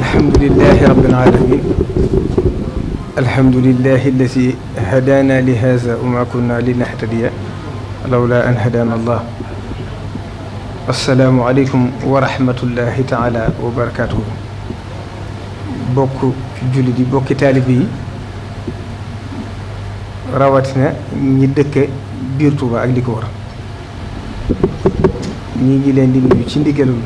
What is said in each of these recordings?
alhamdulillahi rabbil alamin alhamdulillahi alladi hadana li hadha wa ma kunna linahtadiya lawla an hadana allah. assalaamu aleykum wa rahmatullahi taala wa barakatuhu. bokk jullit yi bokki taalibe yi rawatina ñi dëkk biir Touba ak li ko war ñi ngi leen di nuyu ci ndigalul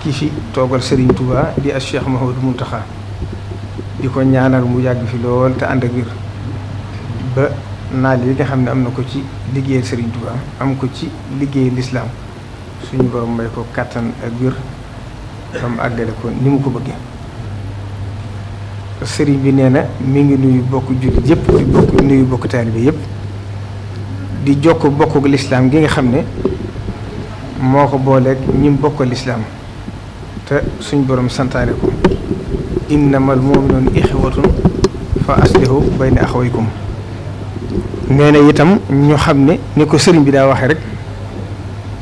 ki fi toogal Serigne Touba di as Cheikh Mouhamadou Mountakha di ko ñaanal mu yàgg fi lool te ànd ak wér ba naal yi nga xam ne am na ko ci liggéeyal Serigne Touba am ko ci liggéeyal lislaam suñu borom may ko kàttan ak wér ba mu àggale ko ni mu ko bëggee. Serigne bi nee na mi ngi nuyu bokk jullit yëpp di bokk nuyu bokk taalibe yëpp di jokk bokk lislaam gi nga xam ne moo ko booleeg ñi mu bokk lislaam te suñ borom santaane ko innamal mu'minuuna ixwatun fa aslihu bayna axawaykum. nee na itam ñu xam ne ni ko sëriñ bi daa waxee rek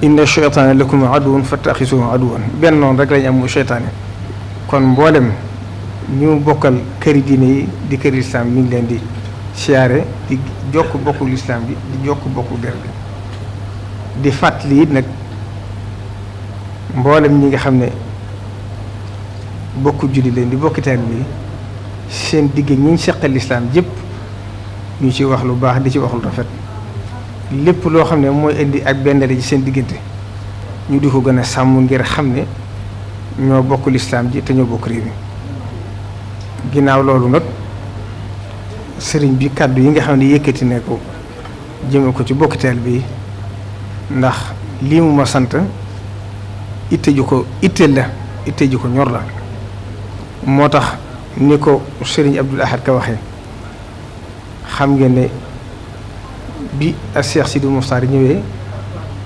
inna sheytaana lakum aduwwun fattaxisuhu aduwwan benn noonu rek lañ am muy sheytaane. kon mboolem ñu bokkal këri diine yi di këri lislaam mi ngi leen di siyaare di jokk bokku lislaam bi di jokk bokku der bi di fàttali it nag mboolem ñi nga xam ne bokku julli leen di bokki taalibe bi seen digg ñi ñu seqal lislaam yëpp ñu ci wax lu baax di ci wax lu rafet lépp loo xam ne mooy indi ak benn ci seen diggante ñu di ko gën a sàmm ngir xam ne ñoo bokk lislaam ji te ñoo bokk réew mi. ginnaaw loolu nag sëriñ bi kàddu yi nga xam ne yëkkati ne ko jëme ko ci bokki taalibe bi ndax lii mu ma sant itte ju ko itteel la itte ju ko ñor la moo tax ni ko sëriñ Abdul Ahad Ka waxee xam ngeen ne bi ak Cheikh Sidi Moustapha ñëwee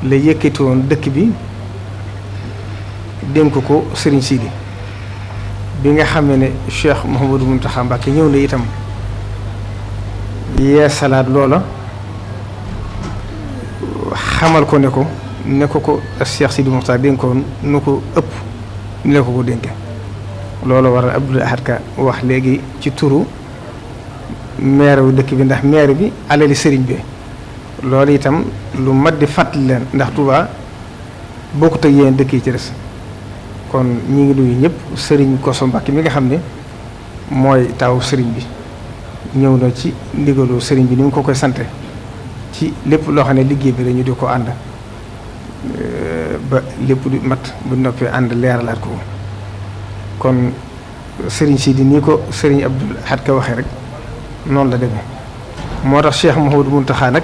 la yëkkati woon dëkk bi dénk ko sëriñ Sidi bi nga xam ne Cheikh Mouhamadou Mountakha Mbacké ñëw na itam yee salaat loola xamal ko ne ko Cheikh Sidi Moustapha dénkoon nu ko ëpp ni la ko dénke loolu waral Abdoul Ahad Ka wax léegi ci turu maire wu dëkk bi ndax maire bi alali sëriñ bi loolu itam lu mat di fàttali leen ndax Touba bokkut ak yéen dëkk yi ci des kon ñi ngi nuyu ñëpp sëriñ Koso Mbàkke mi nga xam ne mooy taw sëriñ bi ñëw na ci ndigalu sëriñ bi ni mu ko koy sante ci lépp loo xam ne liggéey bi dañu di ko ànd ba lépp du mat bu noppee ànd leeralaat ko kon sëriñ si di nii ko sëriñ Abdul Ahad Ka waxee rek noonu la demee moo tax Cheikh Mouhamadou Mountakha nag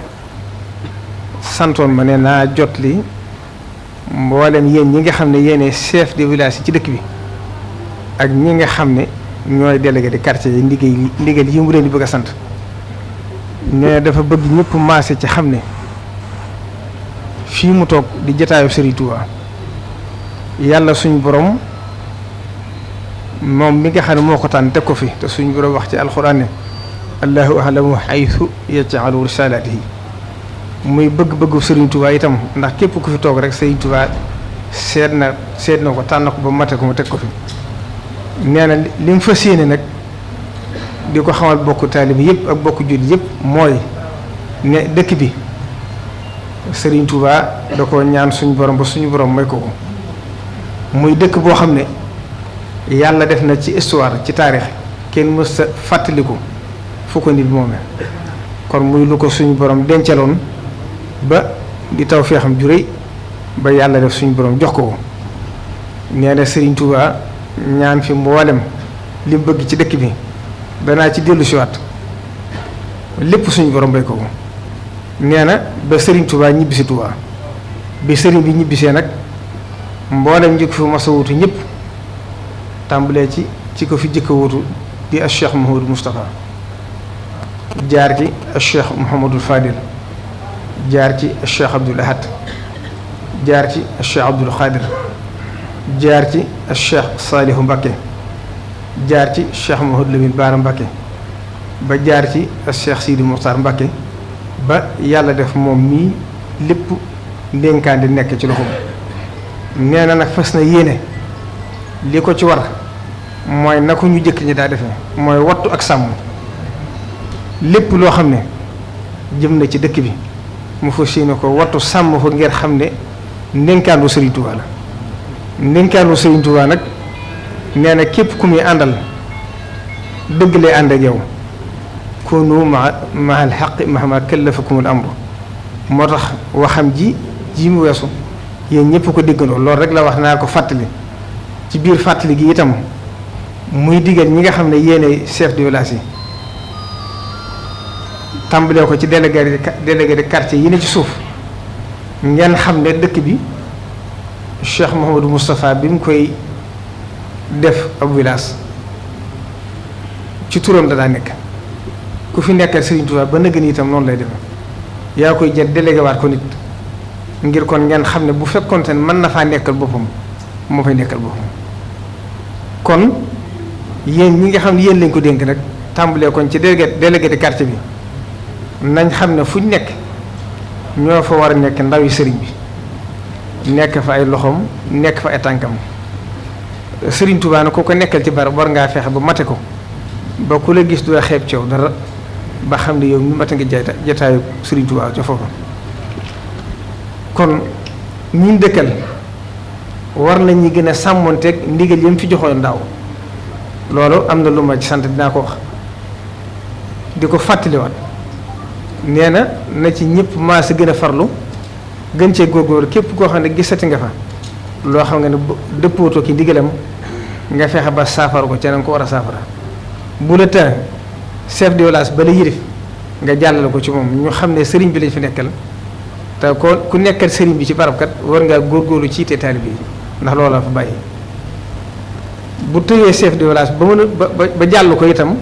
santoon ma ne naa jot li mboolem yéen ñi nga xam ne yéene chef de village yi ci dëkk bi ak ñi nga xam ne ñooy délégué de quartier yi ndigal yi mu leen di bëgg a sant ne dafa bëgg ñëpp maase ci xam ne fii mu toog di jataayu Serigne Touba yàlla suñu borom moom mi nga xam ne moo ko tànn teg ko fi te suñu borom wax ci alxuraan ne allahu a'lamu haythu yaj'alu risalatihi muy bëgg-bëggu Serigne Touba itam ndax képp ku fi toog rek Serigne Touba seet na ko tànn ko ba mate ko mu teg ko fi nee na li mu fas yéene nag di ko xamal bokk taalibe yëpp ak bokk jullit yëpp mooy ne dëkk bi Serigne Touba da ko ñaan suñu borom ba suñu borom may ko muy dëkk boo xam ne yàlla def na ci histoire ci taarix kenn mës sa fàttaliku fu ko nit moomee kon muy lu ko suñu borom dencaloon ba di taw fee xam ju rëy ba yàlla def suñu borom jox ko nee na Serigne Touba ñaan fi mboolem li bëgg ci dëkk bi danaa ci dellu siwaat lépp suñu borom bay ko nee na ba Serigne Touba ñibbisi Touba bi Serigne bi ñibbisee nag mboolem njëkk fi mos a wutu ñëpp tàmbalee ci ko fi jëkk a wutu di al Cheikh Mouhamadou Moustapha jaar ci al Cheikh Mouhamadou Fadil jaar ci al Cheikh Abdoul Ahad jaar ci al Cheikh Abdoul Khadir jaar ci al Cheikh Salihu Mbacké jaar ci Cheikh Mouhamadou Lamine Bara Mbacké ba jaar ci al Cheikh Sidi Mokhtar Mbacké ba yàlla def moom mii lépp ndénkaan di nekk ci loxoom. nee na nag fas na yéene li ko ci war mooy na ko ñu jëkk ñi daa defee mooy wattu ak sàmm lépp loo xam ne jëm na ci dëkk bi mu fas yéene ko wattu sàmm ko ngir xam ne ndénkaanu Serigne Touba la. ndénkaanu Serigne Touba nag nee na képp ku muy àndal dëgg lay ànd ak yow kunu ma al xaqi mahma kallafakumul amru moo tax waxam ji mu weesu yéen ñëpp ko déggandoo loolu rek la wax naa ko fàttali ci biir fàttali gi itam muy digal ñi nga xam ne yéene chef de village yi tàmbalee ko ci délégué de quartier yi ne ci suuf ngeen xam ne dëkk bi Cheikh Mouhamadou Moustapha bi mu koy def ab village ci turam da daa nekk ku fi nekkal Serigne Touba ba nëgën itam noonu lay def yaa koy jël délégué waat ko nit ngir kon ngeen xam ne bu fekkonte ne mën na faa nekkal boppam moo fay nekkal boppam kon yéen ñi nga xam ne yéen lañ ko dénk nag tàmbalee kon ci délégué de quartier bi nañ xam ne fuñ nekk ñoo fa war a nekk ndawi sëriñ bi nekk fa ay loxoom nekk fa ay tànkam Serigne Touba na ku ko nekkal ci barab war ngaa fexe ba mate ko ba ku la gis du la xeeb coow dara ba xam ne yow mi mate nga jataayu Serigne Touba ca foofa kon ñi dëkkal war nañu gën a sàmmonteeg ndigal yi mu fi joxoon daaw loolu am na lu ma ci sant dinaa ko wax di ko fàttaliwaat nee na ci ñëpp maa si gën a farlu gën cee góorgóor képp koo xam ne gisati nga fa loo xam nga ne dëppootoo ki ndigalam nga fexe ba saafara ko ca na nga ko war a saafara bu la tee chef de village ba la yërif nga jàllale ko ci moom ñu xam ne sëriñ bi lañ fi nekkal te ku nekkal sëriñ bi ci barabkat war ngaa góorgóorlu ci te taalibe yi ndax loolu la fa bàyyi bu tëyee chef de village ba mën a ba jàll ko itam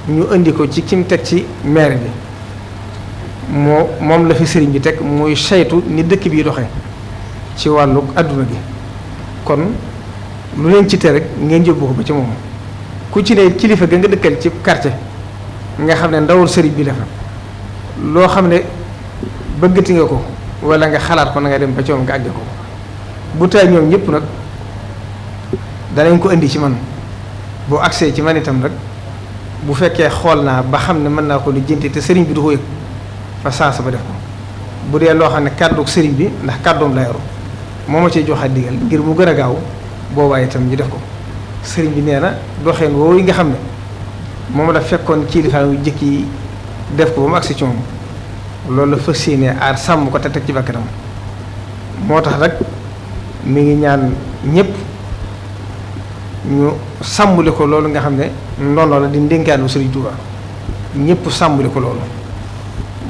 ñu indi ko ci kim teg ci maire bi moom la fi sëriñ bi teg muy saytu ni dëkk bi doxe ci wàllu adduna bi kon lu leen ci te rek ngeen yóbbu ko ba ci moom ku ci ne kilifa ga nga dëkkal ci quartier nga xam ne ndawul sëriñ bi la fa loo xam ne bëggati nga ko wala nga xalaat ko na nga dem ba ci moom nga àgge ko bu tay ñoom ñëpp nag danañ ko indi ci man boo agsee ci man itam rek bu fekkee xool naa ba xam ne mën naa ko lijjanti te sëriñ bi du ko yëg fa saasa ba def ko bu dee loo xam ne kàddu sëriñ bi ndax kàddoom la yoru moo ma cee joxaat digal ngir mu gën a gaaw boobaa itam ñu def ko sëriñ bi nee na doxeen woowu yi nga xam ne moom la fekkoon kilifa yu jëkk yi def ko ba mu agsi ci moom loolu la fas yéene aar sàmm ko te teg ci bakkanam moo tax rek mi ngi ñaan ñëpp ñu sàmmule ko loolu nga xam ne ndono la di ndénkaanu Sëriñ Tuuba ñëpp sàmmule ko loolu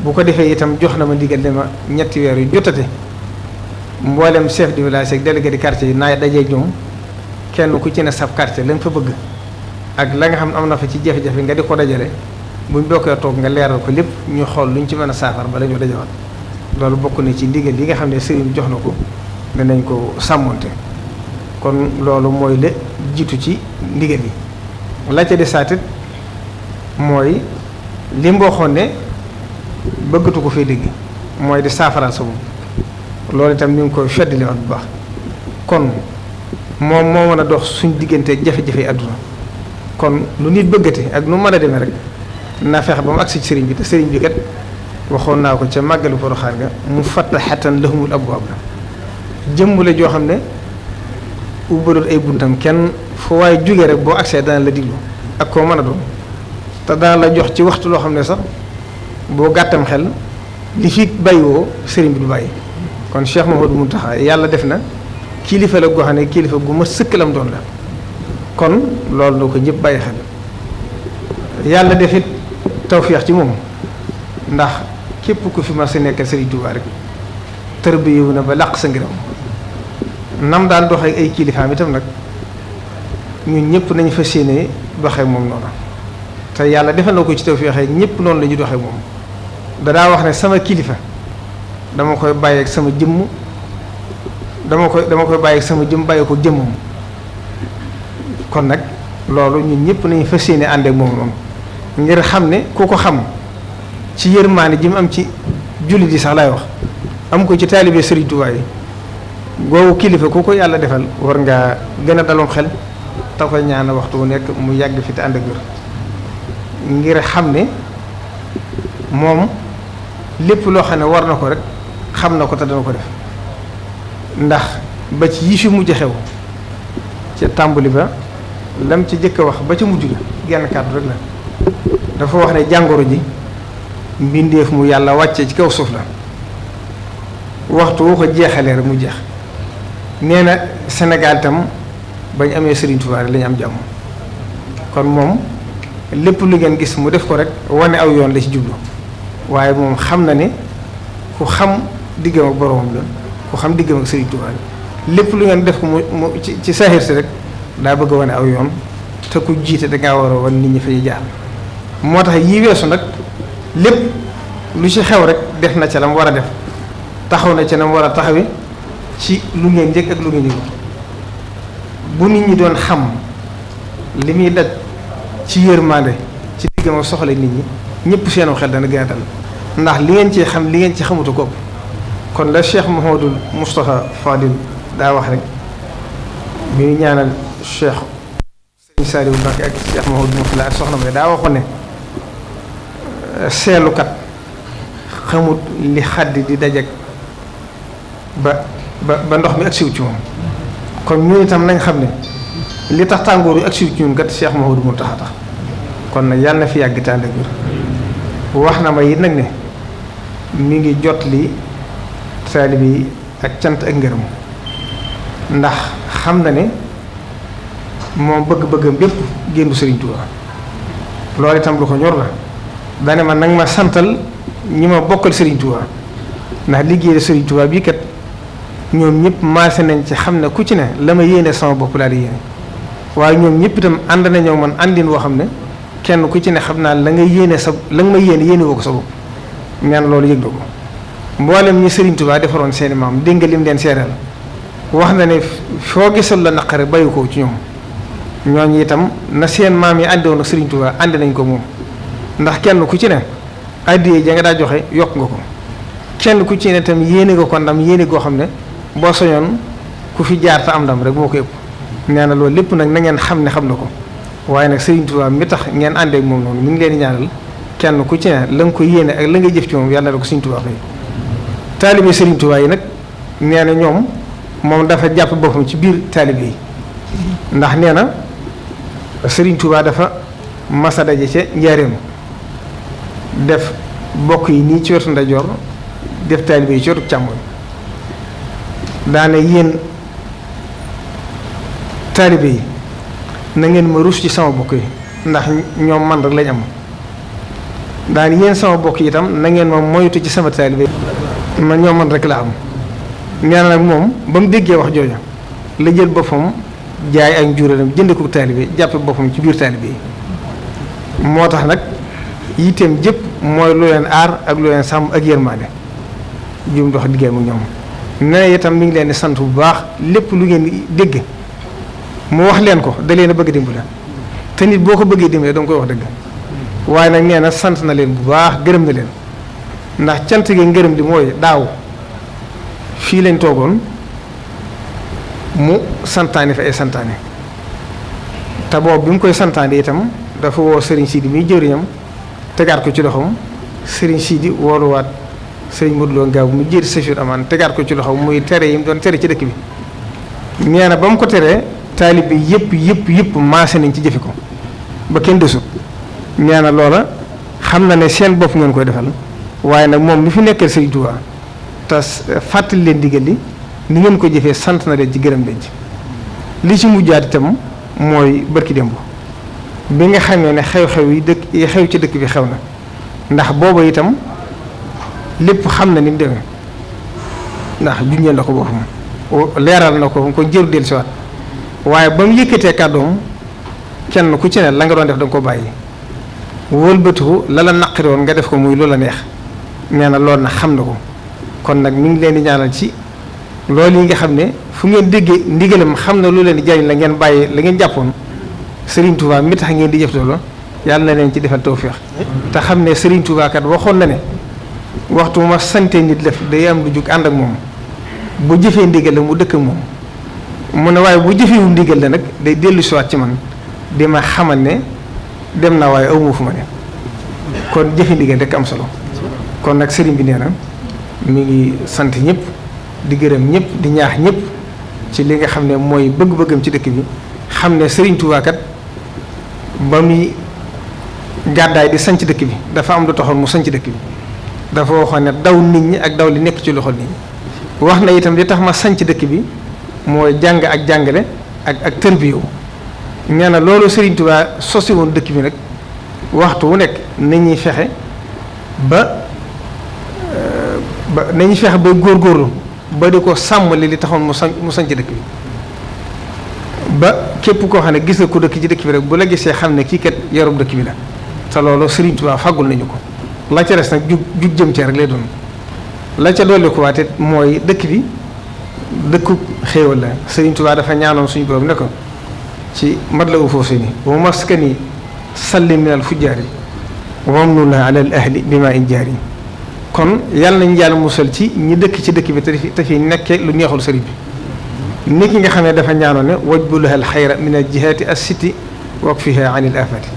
bu ko defee itam jox na ma ndigal ne ma ñetti weer yu jotate mboolem chef de village ak délégué de quartier yi naay dajee ñoom kenn ku ci ne sab quartier la nga fa bëgg ak la nga xam ne am na fa ci jafe-jafe nga di ko dajale buñ bokkee toog nga leeral ko lépp ñu xool luñ ci mën a saafar bala ñu dajawaat loolu bokk na ci ndigal yi nga xam ne sëriñ jox na ko danañ ko sàmmonte kon loolu mooy la jiitu ci ndigal yi la ca desaatit mooy li mu waxoon ne bëggatu ko fay dégg mooy di saafaraal sa bopp loolu itam ñu ngi koy feddaliwaat bu baax kon moom moo mën a dox suñ diggante jafe-jafe àdduna kon lu nit bëggate ak nu mën a demee rek naa fexe ba mu agsi ci sëriñ bi te sëriñ bi kat waxoon naa ko ca màggalu Porokhane ga mu fattaxatan lahumul abwaab la jëmm la joo xam ne ubbalul ay buntam kenn fu waaye jógee rek boo agsee dana la diglu ak koo mën a doon te dana la jox ci waxtu loo xam ne sax boo gàttam xel li fi bàyyiwoo sëriñ bi du bàyyi kon Cheikh Mouhamadou Mountakha yàlla def na kilifa la goo xam ne kilifa gu ma sëkkalam doon la kon loolu na ko ñëpp bàyyi xel yàlla defit tawfeex ci moom ndax képp ku fi ma sa nekkal Sëriñ Tuubaa rek tërbiyewu na ba làq sa ngiram nam daan doxee ay kilifaam itam nag ñun ñëpp nañu fas yéene doxee moom noonu te yàlla defal na ko ci tawfeex ñëpp noonu la ñu doxee moom danaa wax ne sama kilifa dama koy bàyyi ak sama jëmm dama koy bàyyi ak sama jëmm bàyyi ko jëmmam kon nag loolu ñun ñëpp nañu fas yéene ànd ak moom noonu ngir xam ne ku ko xam ci yërmaane ji mu am ci jullit yi sax laay wax am ko ci taalibe Serigne Touba yi googu kilifa ku ko yàlla defal war ngaa gën a daloon xel te koy ñaan waxtu wu nekk mu yàgg fi te ànd ak wér ngir xam ne moom lépp loo xam ne war na ko rek xam na ko te dana ko def ndax ba ci yi fi mujj xew ca tàmbali ba lam ci jëkk a wax ba ca mujj ga genn kàddu rek la dafa wax ne jàngoro ji mbindeef mu yàlla wàcce ci kaw suuf la waxtu woo ko jeexalee rek mu jeex nee na Sénégal itam bañ amee Serigne Touba lañu am jàmm kon moom lépp lu ngeen gis mu def ko rek wane aw yoon la ci jublu waaye moom xam na ne ku xam diggam ak boromam la ku xam diggam ak Serigne Touba la lépp lu ngeen def ko mu ci saaxir si rek daa bëgg a wane aw yoon te ku jiite dangaa war a wan nit ñi fay jaar moo tax yi weesu nag lépp lu ci xew rek def na ca la mu war a def taxaw na ca la mu war a taxawe ci lu ngeen njëkk ak lu ngeen yëgu bu nit ñi doon xam li muy daj ci yërmande ci diggam ak soxla nit ñi ñëpp seenoo xel dana gën a dal ndax li ngeen ci xam li ngeen ci xamutu ko kon la Cheikh Mouhamadul Moustapha Fadil daa wax rek bi ñu ñaanal Cheikh Sëñ Saliou Mbacké ak Cheikh Mouhamadou Moustapha ak soxna May daa waxoon ne seelukat xamut li xaddi di dajeg ba ndox mi ak siw ci moom kon ñun itam nañ xam ne li tax tàngoor yi ak siw ci ñun kat Cheikh Mouhamadou Moustapha tax kon nag yàlla na fi yàgg tànd ak wér wax na ma it nag ne mi ngi jot li taalibe yi ak cant ak ngërëm ndax xam na ne moom bëgg-bëggam bépp génn Serigne Touba loolu itam lu ko ñor la dane ma nag ma santal ñi ma bokkal Serigne Touba ndax liggéey Serigne Touba bii kat ñoom ñëpp maase nañ ci xam ne ku ci ne la ma yéene sama bopp laa di yéene waaye ñoom ñëpp itam ànd nañoo man àndin woo xam ne kenn ku ci ne xam naa la nga yéene sa la nga ma yéene woo ko sa bopp ñaan loolu yëg na ko mboolem ñi Serigne Touba defaroon seeni maam dégg nga lim leen seeral wax na ne foo gisal la naqare bàyyi ko ci ñoom ñooñu itam na seen maam yi àndoon ak Serigne Touba àndi nañ ko moom ndax kenn ku ci ne addiye ja nga daa joxe yokk nga ko kenn ku ci ne itam yéene nga ko ndam yéene goo xam ne boo soñoon ku fi jaar te am ndam rek moo ko ëpp nee na loolu lépp nag na ngeen xam ne xam na ko waaye nag Serigne Touba mi tax ngeen àndeek moom noonu mi ngi leen di ñaanal kenn ku ci ne la nga ko yéene ak la nga jëf ci moom yàlla na ko Serigne Touba fay taalibe Serigne Touba yi nag nee na ñoom moom dafa jàpp boppam ci biir taalibe yi ndax nee na Serigne Touba dafa masa daje ca njaareem def bokk yi nii ci wetu ndajoor def taalibe yi ci wetu càmmoñ daane yéen taalibe yi na ngeen ma rus ci sama bokk yi ndax ñoom man rek lañ am daane yéen sama bokk yi itam na ngeen ma moytu ci sama taalibe yi ma ñoom man rek la am nee na nag moom ba mu déggee wax jooju la jël boppam jaay ak njuréelam jënd ko taalibe jàppe boppam ci biir taalibe yi moo tax nag yitteem jëpp mooy lu leen aar ak lu leen sàmm ak yërmaande jum dox diggéem ak ñoom nee itam mi ngi leen di sant bu baax lépp lu ngeen dégg mu wax leen ko da leen a bëgg dimbale te nit boo ko bëggee dimbale da nga koy wax dëgg waaye nag nee na sant na leen bu baax gërëm na leen ndax cant gi ngërëm li mooy daaw fii lañ toogoon mu santaane fi ay santaane te boobu bi mu koy santaane itam dafa woo Serigne Sidi muy jëriñam tegaat ko ci loxoom Serigne Sidi wooluwaat Serigne Modou Lo Ngaabu mu jëri Safir Amaan tegaat ko ci loxoom muy tere yi mu doon tere ci dëkk bi nee na ba mu ko teree taalib bi yëpp maase nañ ci jëfe ko ba kenn desut nee na loola xam na ne seen bopp ngeen koy defal waaye nag moom mi fi nekkee Serigne Touba te fàttali leen digal li ni ngeen ko jëfee sant na leen ci gërëm leen ci li ci mujjaat itam mooy barki démb bi nga xamee ne xew-xew yi xew ci dëkk bi xew na ndax booba itam lépp xam na ni mu demee ndax junjee na ko boppam leeral na ko kon jëru del si waat waaye ba mu yëkkatee kàddoom kenn ku ci ne la nga doon def da nga ko bàyyi wëlbatiku la la naqari woon nga def ko muy lu la neex nee na loolu nag xam na ko kon nag mi ngi leen di ñaanal ci loolu yi nga xam ne fu ngeen déggee ndigalam xam na lu leen di jariñ la ngeen bàyyi la ngeen jàppoon Serigne Touba mi tax ngeen di jëf loolu yàlla na leen ci defal tawfeex te xam ne Serigne Touba kat waxoon na ne waxtu ma sante nit def day am lu jug ànd ak moom bu jëfee ndigal la mu dëkk ak moom mu ne waaye bu jëfewu ndigal la nag day dellu siwaat ci man di ma xamal ne dem na waaye awma fu ma ne kon jëfe ndigal rek am solo kon nag sëriñ bi nee na mi ngi sant ñëpp di gërëm ñëpp di ñaax ñëpp ci li nga xam ne mooy bëgg-bëggam ci dëkk bi xam ne Serigne Touba kat ba muy gàddaay di sanc dëkk bi dafa am lu taxoon mu sanc dëkk bi dafa waxoon ne daw nit ñi ak daw li nekk ci loxol nit ñi wax na itam li tax ma sanc dëkk bi mooy jàng ak jàngale ak tërbiyewu nee na loolu Serigne Touba sosi woon dëkk bi nag waxtu wu nekk nañuy fexe ba nañuy fexe ba góorgóorlu ba di ko sàmmali li taxoon mu sanc dëkk bi ba képp koo xam ne gis nga ko dëkk ci dëkk bi rek bu la gisee xam ne kii kat yarub dëkk bi la te loolu Serigne Touba fàggul nañu ko la ca des nag jug jëm cee rek lay doon la ca dolli ko waate mooy dëkk bi dëkku xéewal la Serigne Touba dafa ñaanoon suñu borom ne ko ci mat la u foofu ni wa maskani salli minal fujjaari wamnuna ala al ahli bima in jaari kon yàlla nañu yàlla musal ci ñi dëkk ci dëkk bi te fi nekkee lu neexul sëriñ bi nit ki nga xam ne dafa ñaanoon ne wajbulaha al xayra min al jihaati as siti wakfiha anil afati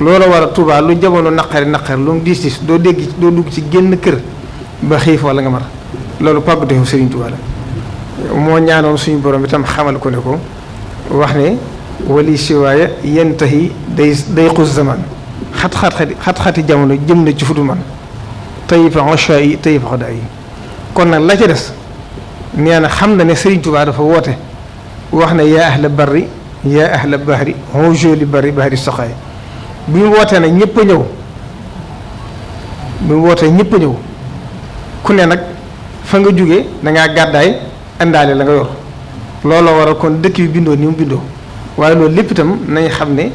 loolu war a Tuubaa lu jamono naqari lu mu diis doo dugg ci génn kër ba xiif wala nga mar loolu pàgguteefu Sëriñ Tuubaa la moo ñaanoon suñu borom itam xamal ko ne ko wax ne wali siwaaya yantahi day xus zaman xat-xati jamono jëm na ci fudu man tayifa ansha yi tayifa xoda yi kon nag la ca des nee na xam na ne Sëriñ Tuubaa dafa woote wax ne yaa ahla barri yaa ahla bahri hojoli barri bahri soxaay bi mu wootee nag ñëpp a ñëw bi mu wootee ñëpp a ñëw ku ne nag fa nga jógee dangaa gàddaay indaale la nga yor looloo waral kon dëkk bi bindoo ni mu bindoo waaye loolu lépp itam nañ xam ne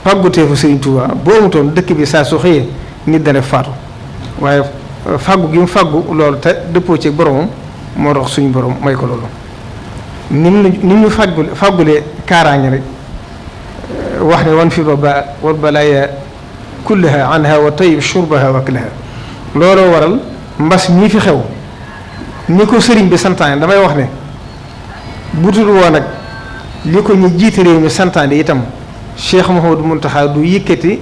fàgguteefu Sëriñ Tuubaa boo amutoon dëkk bi saa su xëyee nit dana faatu waaye fàggu gi mu fàggu loolu te dëppoo ci boromam moo tax suñu borom may ko loolu ni mu fàggulee kaaraange rek wax ne wan fi ba wal balaaya kullaha anha wa tayyib shurbaha wa aklaha looloo waral mbas mii fi xew ni ko sëriñ bi santaane damay wax ne butul woon nag li ko ñu jiite réew mi santaane itam Cheikh Mouhamadou Mountakha du yëkkati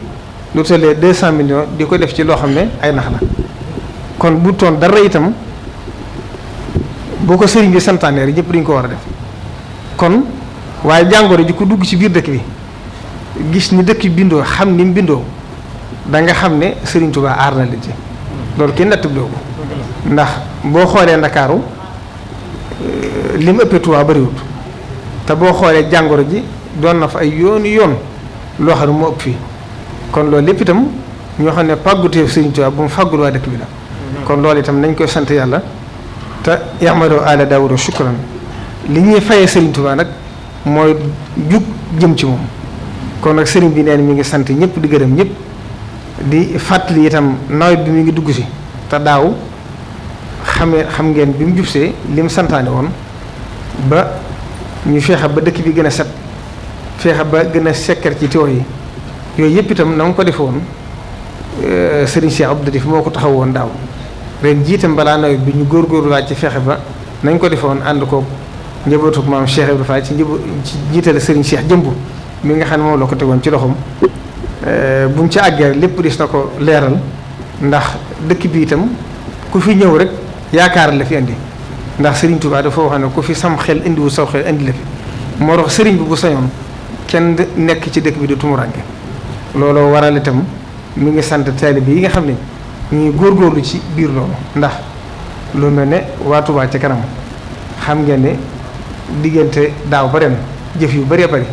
lu tollee 200 millions di ko def ci loo xam ne ay nax la kon bu toon dara itam boo ko sëriñ bi santaane rek ñëpp dañu ko war a def kon waaye jàngoro ji ko dugg ci biir dëkk bi gis ni dëkk bindoo xam ni mu bindoo da nga xam ne Sëriñ Tuubaa aar na leen ci loolu kenn nattabloo ko ndax boo xoolee Ndakaaru li mu ëppee Tuubaa bariwut te boo xoolee jàngoro ji doon na fa ay yoon loo xam ne moo ëpp fii kon loolu lépp itam ñoo xam ne pàgguteef Sëriñ Tuubaa bu mu fàggul waa dëkk bi la kon loolu itam nañ koy sant yàlla te ya'malu aala Daawuda shukran li ñuy fayee Sëriñ Tuubaa nag mooy jug jëm ci moom kon nag sëriñ bi neen mi ngi sant ñëpp di gërëm ñëpp di fàttali itam nawet bi mi ngi dugg si te daaw xam ngeen bi mu jubsee li mu santaane woon ba ñu feexa ba dëkk bi gën a set feexa ba gën a sekkar ci tiwo yi yooyu yëpp itam na nga ko defe woon sëriñ Cheikh Abdou Latif moo ko taxaw woon daaw ren jiitam balaa nawet bi ñu góorgóorlu laaj ci feexe ba nañ ko defe woon ànd ko njabootu maam Cheikh Ibrahima Fall ci jiitale sëriñ Cheikh jëmb mi nga xam ne moom la ko tegoon ci loxoom buñ ci àggee lépp dis na ko leeral ndax dëkk bi itam ku fi ñëw rek yaakaar la fi indi ndax Serigne Touba dafa wax ne ku fi sam xel indiwu saw xel indi la fi moo tax Serigne bi bu sañoon kenn nekk ci dëkk bi di tumuranke looloo waral itam mi ngi sant taalibe yi nga xam ne ñu ngi góorgóorlu ci biir loolu ndax lu mel ne waa Touba ca kanam xam ngeen ne diggante daaw ba ren jëf yu bëree bëri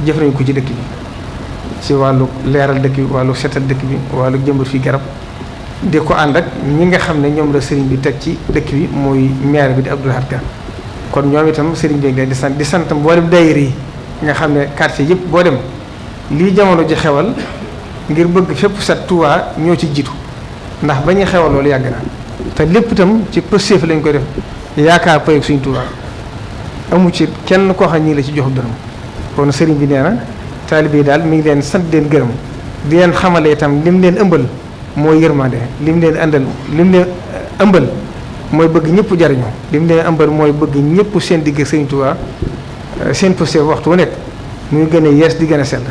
jëf nañu ko ci dëkk bi ci wàllu leeral dëkk bi wàllu setal dëkk bi wàllu jëmbat fi garab di ko ànd ak ñi nga xam ne ñoom la sëriñ bi teg ci dëkk bi mooy maire bi di Abdou Lahad Ka kon ñoom itam sëriñ bi ngi leen di sant mboolem daayira yi nga xam ne quartier yëpp boo dem lii jamono ji xewal ngir bëgg fépp set Touba ñoo ci jiitu ndax ba ñuy xewal loolu yàgg na te lépp itam ci pëstéef lañ koy def yaakaar payeg suñu Touba amu ci kenn koo xam ñi la ci jox dërëm kon sëriñ bi nee na taalibe yi daal mi ngi leen sant leen gërëm di leen xamale itam lim leen ëmbal mooy yërmande, lim leen ëmbal mooy bëgg ñëpp jariñu, lim leen ëmbal mooy bëgg ñëpp seen digg Sëriñ Tuubaa seen posté waxtu wu nekk muy gën a yees di gën a sell.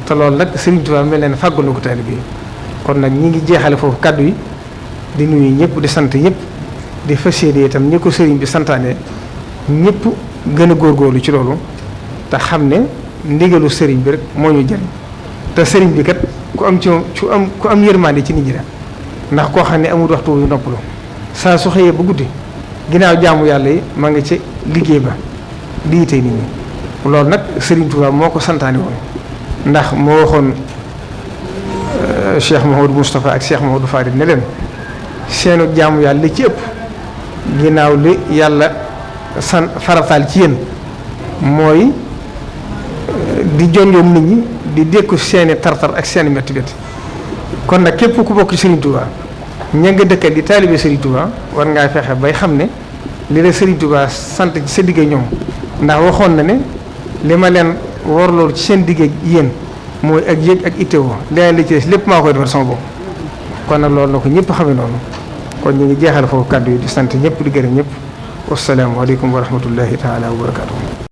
te loolu nag Sëriñ Tuubaa mel na ne fàggu na ko taalibe yi. kon nag ñi ngi jeexale foofu kàddu yi di nuyu ñëpp di sant ñëpp di fas yéene itam ñi ko sëriñ bi santaane ñëpp gën a góorgóorlu ci loolu te xam ne ndigalu sëriñ bi rek moo ñu jëriñ. te sëriñ bi kat ku am yërmande ci nit ñi la, ndax koo xam ne amul waxtu wu noppalu saa su xëyee ba guddi ginnaaw jaamu yàlla yi ma nga ci liggéey ba di yite nit ñi. loolu nag Sëriñ Tuubaa moo ko santaane woon, ndax moo waxoon Cheikh Mouhamadou Moustapha ak Cheikh Mouhamadou Fadil ne leen seenu jaamu yàlla li ci ëpp ginnaaw li yàlla farataal ci yéen mooy di jonjoom nit ñi di dékku seeni tartar ak seeni metti metti. kon nag képp ku bokk ci Serigne Touba ña nga dëkkat di taalibe Serigne Touba war ngaa fexe bay xam ne li la Serigne Touba sant ci sa digg ñoom, ndax waxoon na ne li ma leen warlool ci seen digg yéen mooy ak yëg ak itteewoo leneen li ci des lépp maa koy defar sama bopp. kon nag loolu na ko ñëpp xamee noonu. kon ñu ngi jeexal foofu kàddu yi di sant ñëpp di gërëm ñëpp. wassalaamu aleykum wa rahmatullahi taala wa barakaatu.